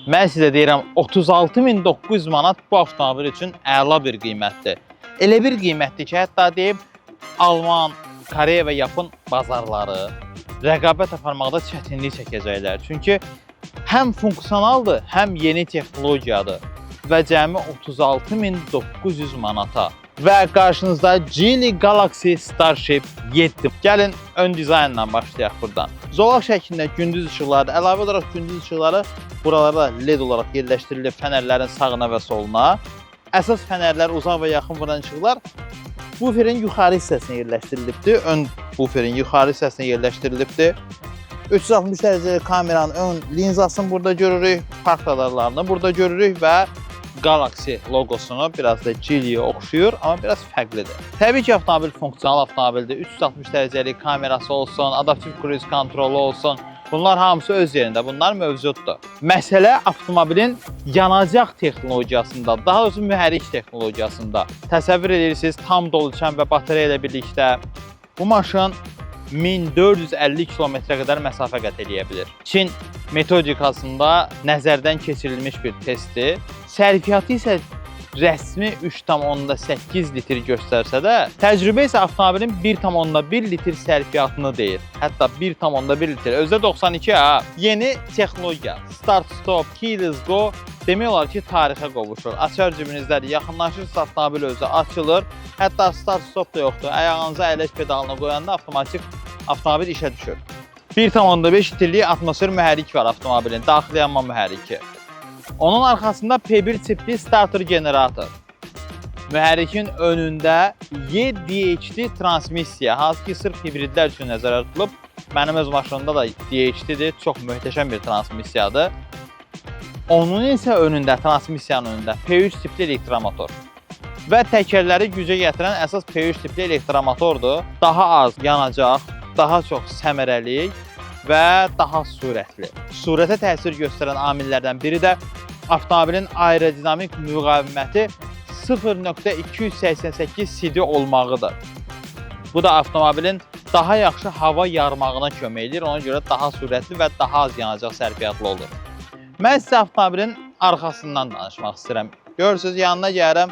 Mən sizə deyirəm, 36.900 manat bu avtomobil üçün əla bir qiymətdir. Elə bir qiymətdir ki, hətta deyim, Alman, Koreya və Yapon bazarları rəqabət aparmaqda çətinlik çəkəcəklər. Çünki həm funksionaldır, həm yeni texnologiyadır və cəmi 36.900 manata. Və qarşınızda Geely Galaxy Starship 7. Gəlin ön dizaynla başlayaq buradan. Zolaq şəklində gündüz işıqları, əlavə olaraq gündüz işıqları buralara led olaraq yerləşdirilib fənərlərin sağına və soluna. Əsas fənərlər, uzaq və yaxın vuran işıqlar buferin yuxarı hissəsinə yerləşdirilibdir. Ön buferin yuxarı hissəsinə yerləşdirilibdir. 360 dərəcəli kameranın ön linzasını burada görürük, park radarlarını burada görürük və Galaxy loqosunu, biraz da Geely-yə oxşuyur, amma biraz fərqlidir. Təbii ki, avtomobil funksional avtomobildir. 360 dərəcəli kamerası olsun, adaptiv kruiz kontrolu olsun. Bunlar hamısı öz yerində, bunlar mövcuddur. Məsələ avtomobilin yanacaq texnologiyasında, daha doğrusu mühərrik texnologiyasında. Təsəvvür edirsiniz, tam dolu düşən və batareya ilə birlikdə bu maşın 1450 kilometrə qədər məsafə qət eləyə bilir. Çin metodikasında nəzərdən keçirilmiş bir testdir. Sərfiyyatı isə rəsmi 3,8 litr göstərsə də, təcrübə isə avtomobilin 1,1 litr sərfiyyatını deyir. Hətta 1,1 litr. Özü də 92 ha. Yeni texnologiya, start stop, keyless go demək olar ki, tarixə qovuşur. Açar cibinizdədir, yaxınlaşırsınız, avtomobil özü açılır. Hətta start stop da yoxdur. Ayağınıza əyləc pedalını qoyanda avtomatik avtomobil işə düşür. 1,5 litrlik atmosfer mühərrik var avtomobilin, daxili yanma mühərriki. Onun arxasında P1 tipli starter generator. Mühərrikin önündə E-DHT transmissiya, hansı ki sırf hibridlər üçün nəzərdə tutulub. Mənim öz maşınımda da DHT-dir, çox möhtəşəm bir transmissiyadır. Onun isə önündə, transmissiyanın önündə P3 tipli elektromotor. Və təkərləri gücə gətirən əsas P3 tipli elektromotordur. Daha az yanacaq, daha çox səmərəli və daha sürətli. Sürətə təsir göstərən amillərdən biri də avtomobilin aerodinamik müqaviməti 0.288 CD olmağıdır. Bu da avtomobilin daha yaxşı hava yarmağına kömək edir. Ona görə daha sürətli və daha az yanacaq sərfiyyatlı olur. Mən sizə avtomobilin arxasından danışmaq istəyirəm. Görürsüz, yanına gəlirəm,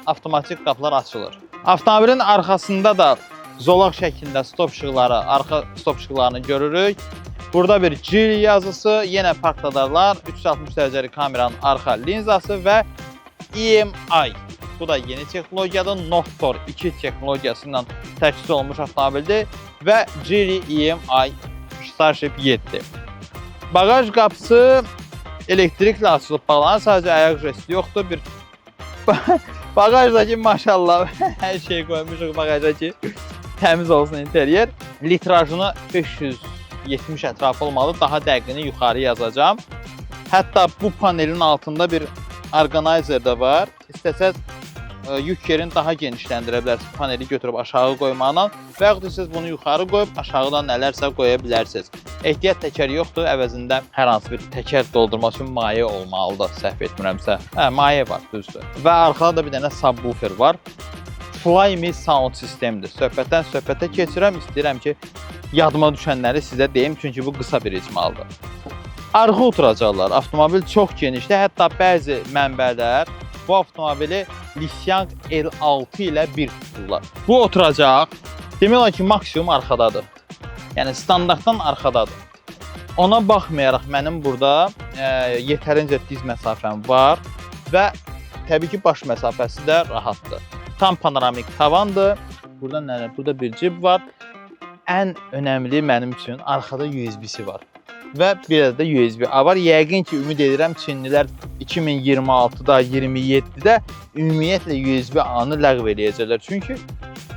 avtomatik qapılar açılır. Avtomobilin arxasında da zolaq şəklində stop işıqları, arxa stop işıqlarını görürük. Burada bir Geely yazısı, yenə park radarlar, 360 dərəcəli kameranın arxa linzası və EMI. Bu da yeni texnologiyadır. Noftor 2 texnologiyası ilə təchiz olunmuş avtomobildir və Geely EMI Starship 7. Bagaj qapısı elektriklə açılıb bağlanır. Sadəcə ayaq jesti yoxdur. Bir bagajdakı, maşallah, hər şey qoymuşuq bagaja ki, təmiz olsun interyer. Litrajını 570 ətrafı olmalı. Daha dəqiqini yuxarı yazacağam. Hətta bu panelin altında bir organizer də var. İstəsəz yük yerini daha genişləndirə bilərsiniz paneli götürüb aşağı qoymaqla və yaxud da siz bunu yuxarı qoyub aşağıdan nələrsə qoya bilərsiniz. Ehtiyat təkər yoxdur, əvəzində hər hansı bir təkər doldurmaq üçün maye olmalıdır, səhv etmirəmsə. Hə, maye var, düzdür. Və arxada da bir dənə subwoofer var. Flyme sound sistemdir. Söhbətdən söhbətə keçirəm, istəyirəm ki, yadıma düşənləri sizə deyim, çünki bu qısa bir icmaldır. Arxa oturacaqlar. Avtomobil çox genişdir. Hətta bəzi mənbələr bu avtomobili Lixiang L6 ilə bir tuturlar. Bu oturacaq demək olar ki, maksimum arxadadır. Yəni standartdan arxadadır. Ona baxmayaraq mənim burada yetərincə diz məsafəm var və təbii ki, baş məsafəsi də rahatdır. Tam panoramik tavandır. Burada nə? Burada bir cib var. Ən önəmli mənim üçün arxada USB-si var. Və bir də USB-A var. Yəqin ki, ümid edirəm Çinlilər 2026-da, 27-də ümumiyyətlə USB-A-nı ləğv eləyəcəklər. Çünki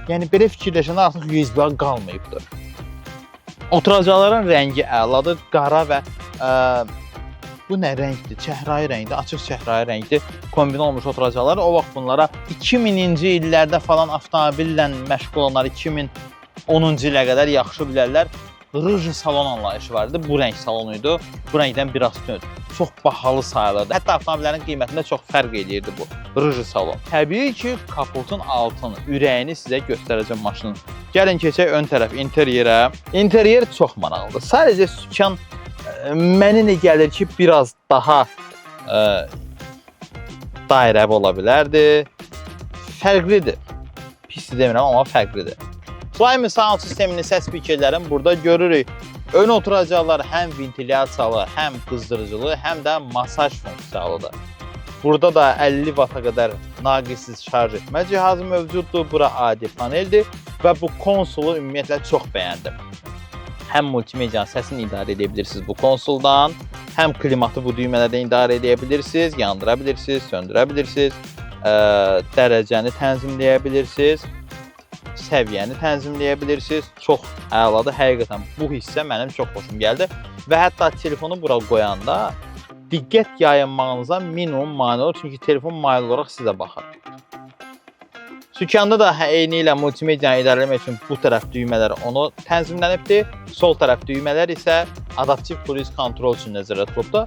yəni belə fikirləşəndə artıq USB-A qalmayıbdır. Oturacaqların rəngi əladır. Qara və bu nə rəngdir? Çəhrayı rəngdir, açıq çəhrayı rəngdir. Kombin olmuş oturacaqlar. O vaxt bunlara 2000-ci illərdə falan avtomobillə məşğul olanlar 2010-cu ilə qədər yaxşı bilərlər. Rıj salon anlayışı var idi. Bu rəng salonu idi. Bu rəngdən biraz tünd. Çox bahalı sayılırdı. Hətta avtomobillərin qiymətində çox fərq eləyirdi bu rıj salon. Təbii ki, kapotun altını, ürəyini sizə göstərəcəm maşının. Gəlin keçək ön tərəf interyerə. İnteryer çox maraqlıdır. Sadəcə sükan mənə elə gəlir ki, biraz daha Dairəvi ola bilərdi. Fərqlidir. Pisdir demirəm, amma fərqlidir. Flyme sound sistemini, səs spikerlərin burada görürük. Ön oturacaqlar həm ventilyasiyalı, həm qızdırıcılı, həm də masaj funksiyalıdır. Burada da 50 vata qədər naqissiz şarj etmə cihazı mövcuddur. Bura adi paneldir və bu konsolu ümumiyyətlə çox bəyəndim. Həm multimediyanın səsini idarə edə bilirsiniz bu konsoldan, həm klimatı bu düymələrdən idarə edə bilirsiniz, yandıra bilirsiniz, söndürə bilirsiniz, dərəcəni tənzimləyə bilirsiniz, səviyyəni tənzimləyə bilirsiniz. Çox əladır. Həqiqətən bu hissə mənim çox xoşum gəldi və hətta telefonu bura qoyanda diqqət yayınmağınıza minimum mane olur, çünki telefon mail olaraq sizə baxır. Sükanda da eyni ilə multimediyanı idarə etmək üçün bu tərəf düymələr onu tənzimlənibdir. Sol tərəf düymələr isə adaptiv kruiz kontrol üçün nəzərdə tutulubdur.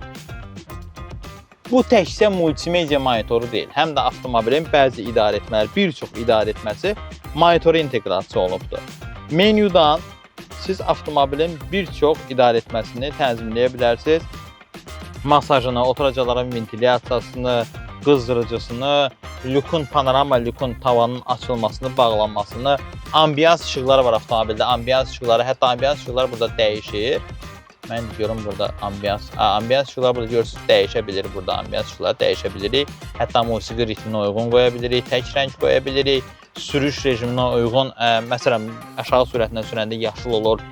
Bu təkcə multimedia monitoru deyil, həm də avtomobilin bəzi idarə etmələri, bir çox idarə etməsi monitora inteqrasiya olunubdur. Menyudan siz avtomobilin bir çox idarə etməsini tənzimləyə bilərsiniz. Masajını, oturacaqların ventilyasiyasını, qızdırıcısını, lükun, panorama lükun tavanın açılmasını, bağlanmasını, ambiyans işıqları var avtomobildə. Ambiyans işıqları, hətta ambiyans işıqları burada dəyişir. Mən görüm burada ambiyans, ambiyans işıqları burada görürsünüz dəyişə bilir burada ambiyans işıqları dəyişə bilirik. Hətta musiqi ritminə uyğun qoya bilirik, tək rəng qoya bilirik. Sürüş rejiminə uyğun, məsələn, aşağı sürətlə sürəndə yaşıl olur,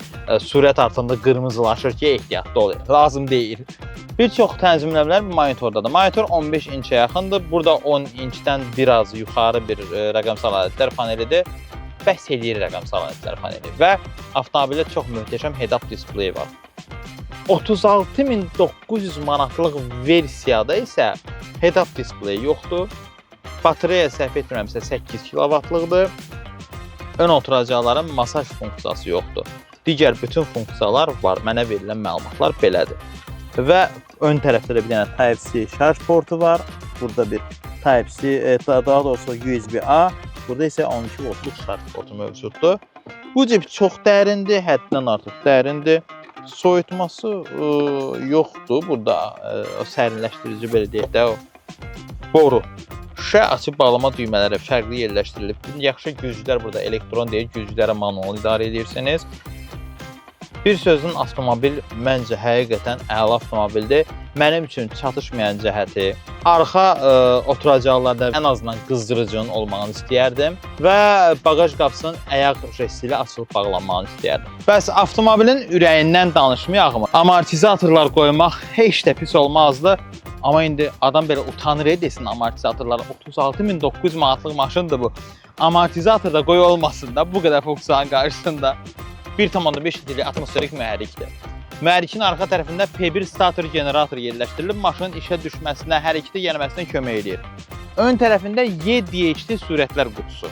sürət artanda qırmızılaşır ki, ehtiyatlı olun. Lazım deyil. Bir çox tənzimləmələr monitordadır. Monitor 15 inçə yaxındır. Burada 10 inçdən biraz yuxarı bir rəqəmsal alətlər panelidir. Bəs eləyir rəqəmsal alətlər paneli və avtomobildə çox möhtəşəm head-up display var. 36.900 manatlıq versiyada isə head-up display yoxdur. Batareya səhv etmirəmsə 8 kilovatlıqdır. Ön oturacaqların masaj funksiyası yoxdur. Digər bütün funksiyalar var. Mənə verilən məlumatlar belədir. Və ön tərəfdə də bir dənə Type-C şarj portu var. Burada bir Type-C, daha doğrusu USB-A, burada isə 12 voltluq şarj portu mövcuddur. Bu cip çox dərindir, həddindən artıq dərindir. Soyutması yoxdur. Burada o sərinləşdirici belə deyək də o boru. Şüşə açıb bağlama düymələri fərqli yerləşdirilib. Yaxşı, güzgülər burada elektron deyil, güzgülərə manual idarə edirsiniz. Bir sözün avtomobil məncə həqiqətən əla avtomobildir. Mənim üçün çatışmayan cəhəti arxa oturacaqlarda ən azından qızdırıcının olmağını istəyərdim və baqaj qapısının ayaq jesti ilə açılıb bağlanmağını istəyərdim. Bəs avtomobilin ürəyindən danışmayaq mı? Amortizatorlar qoymaq heç də pis olmazdı. Amma indi adam belə utanır desin amortizatorlar. 36.900 manatlıq maşındır bu. Amortizator da qoy olmasın da bu qədər funksiyanın qarşısında. 1,5 litrlik atmosferik mühərrikdir. Mühərrikin arxa tərəfində P1 starter generator yerləşdirilib, maşının işə düşməsinə, hərəkətə gəlməsinə kömək eləyir. Ön tərəfində YDHT sürətlər qutusu.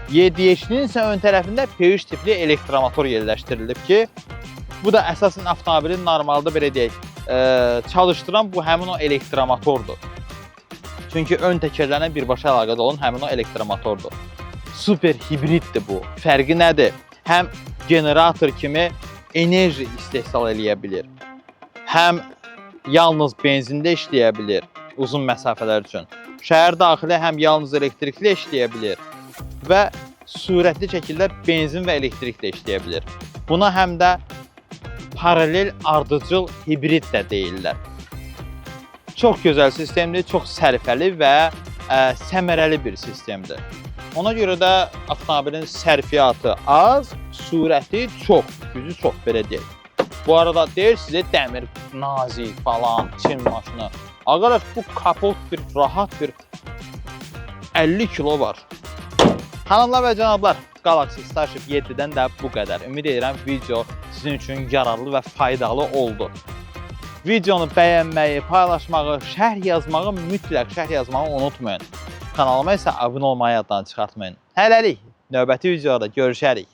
YDHT-nin isə ön tərəfində P3 tipli elektromotor yerləşdirilib ki, bu da əsasən avtomobilin normalda belə deyək, çalışdıran bu həmin o elektromotordur. Çünki ön təkərlərlə birbaşa əlaqədə olan həmin o elektromotordur. Super hibriddir bu. Fərqi nədir? Həm generator kimi enerji istehsal eləyə bilir. Həm yalnız benzində işləyə bilir uzun məsafələr üçün. Şəhər daxili həm yalnız elektrikli işləyə bilir və sürətli şəkildə benzin və elektriklə işləyə bilir. Buna həm də paralel ardıcıl hibrid də deyirlər. Çox gözəl sistemdir, çox sərfəli və səmərəli bir sistemdir. Ona görə də avtomobilin sərfiyyatı az, sürəti çox, gücü çox belə deyək. Bu arada deyir sizə dəmir nazik falan, Çin maşını. Arkadaş, bu kapot bir rahat bir 50 kilo var. Xanımlar və cənablar, Galaxy Starship 7-dən də bu qədər. Ümid edirəm video sizin üçün yararlı və faydalı oldu. Videonu bəyənməyi, paylaşmağı, şərh yazmağı, mütləq şərh yazmağı unutmayın. Kanalıma isə abunə olmayı yaddan çıxartmayın. Hələlik, növbəti videoda görüşərik.